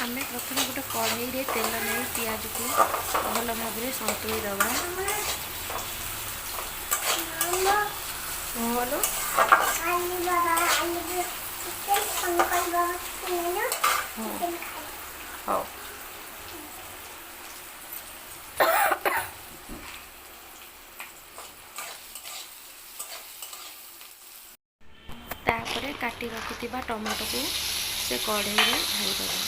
ଆମେ ପ୍ରଥମେ ଗୋଟେ କଢ଼େଇରେ ତେଲ ନେଇ ପିଆଜକୁ ଭଲ ଭାବରେ ସନ୍ତୁଳି ଦେବା। ଭଲ। ହଉ। ତାପରେ କାଟି ରଖିଥିବା ଟମାଟୋକୁ ସେ କଢ଼େଇରେ ଢାଳିଦେବା।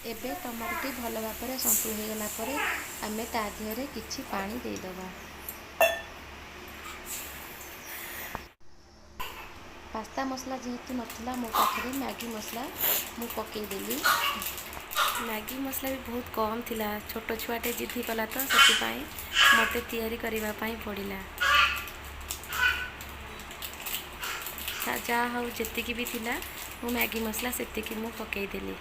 ଏବେ ଟମାଟୋଟି ଭଲ ଭାବରେ ସନ୍ତୁଳି ହୋଇଗଲା ପରେ ଆମେ ତା ଦେହରେ କିଛି ପାଣି ଦେଇଦେବା। ପାସ୍ତା ମସଲା ଯେହେତୁ ନଥିଲା ମୋ ପାଖରେ, ମ୍ୟାଗି ମସଲା ମୁଁ ପକାଇଦେଲି। ମ୍ୟାଗି ମସଲା ବି ବହୁତ କମ୍ ଥିଲା। ଛୋଟ ଛୁଆଟେ ଜିଦ୍ଦି କଲା ତ ସେଥିପାଇଁ ମୋତେ ତିଆରି କରିବା ପାଇଁ ପଡ଼ିଲା। ଯାହା ହଉ, ଯେତିକି ବି ଥିଲା ମୁଁ ମ୍ୟାଗି ମସଲା ସେତିକି ମୁଁ ପକାଇଦେଲି।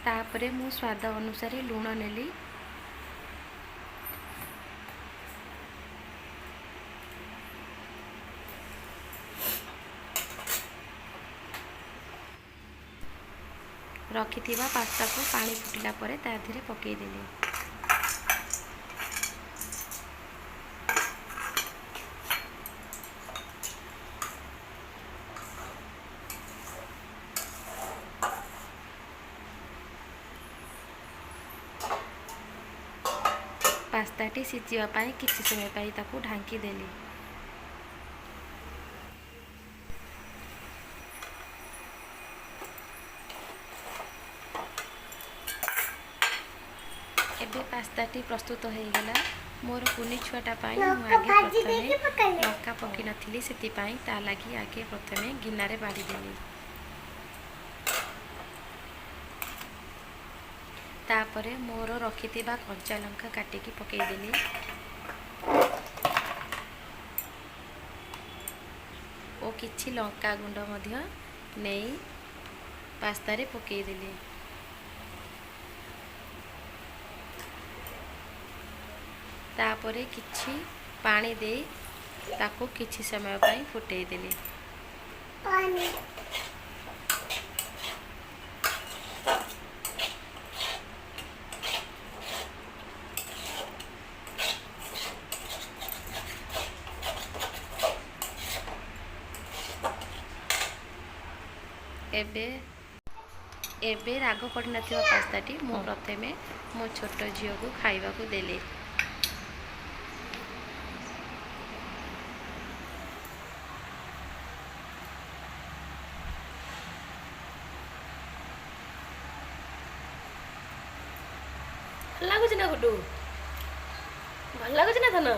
ତାପରେ ମୁଁ ସ୍ୱାଦ ଅନୁସାରେ ଲୁଣ ନେଲି। ରଖିଥିବା ପାସ୍ତାକୁ ପାଣି ଫୁଟିଲା ପରେ ତା ଦେହରେ ପକାଇଦେଲି। ପାସ୍ତାଟି ସିଝିବା ପାଇଁ କିଛି ସମୟ ପାଇଁ ତାକୁ ଢାଙ୍କି ଦେଲି। ଏବେ ପାସ୍ତାଟି ପ୍ରସ୍ତୁତ ହୋଇଗଲା। ମୋର କୁନି ଛୁଆଟା ପାଇଁ ମୁଁ ଆଗେ ପ୍ରଥମେ ଲଙ୍କା ପକାଇ ନଥିଲି, ସେଥିପାଇଁ ତା ଲାଗି ଆଗେ ପ୍ରଥମେ ଗିନାରେ ବାଢ଼ିଦେଲି। ତାପରେ ମୋର ରଖିଥିବା କଞ୍ଚା ଲଙ୍କା କାଟିକି ପକାଇଦେଲି ଓ କିଛି ଲଙ୍କା ଗୁଣ୍ଡ ମଧ୍ୟ ନେଇ ପାସ୍ତାରେ ପକାଇଦେଲି। ତାପରେ କିଛି ପାଣି ଦେଇ ତାକୁ କିଛି ସମୟ ପାଇଁ ଫୁଟେଇ ଦେଲି। ପାଣି। ଏବେ ରାଗ ପଡ଼ିନଥିବା ପାସ୍ତାଟି ମୁଁ ପ୍ରଥମେ ମୋ ଛୋଟ ଝିଅକୁ ଖାଇବାକୁ ଦେଲି। ଭଲ ଲାଗୁଛି ନା ଗୁଡୁ? ଭଲ ଲାଗୁଛି ନା ଧନ?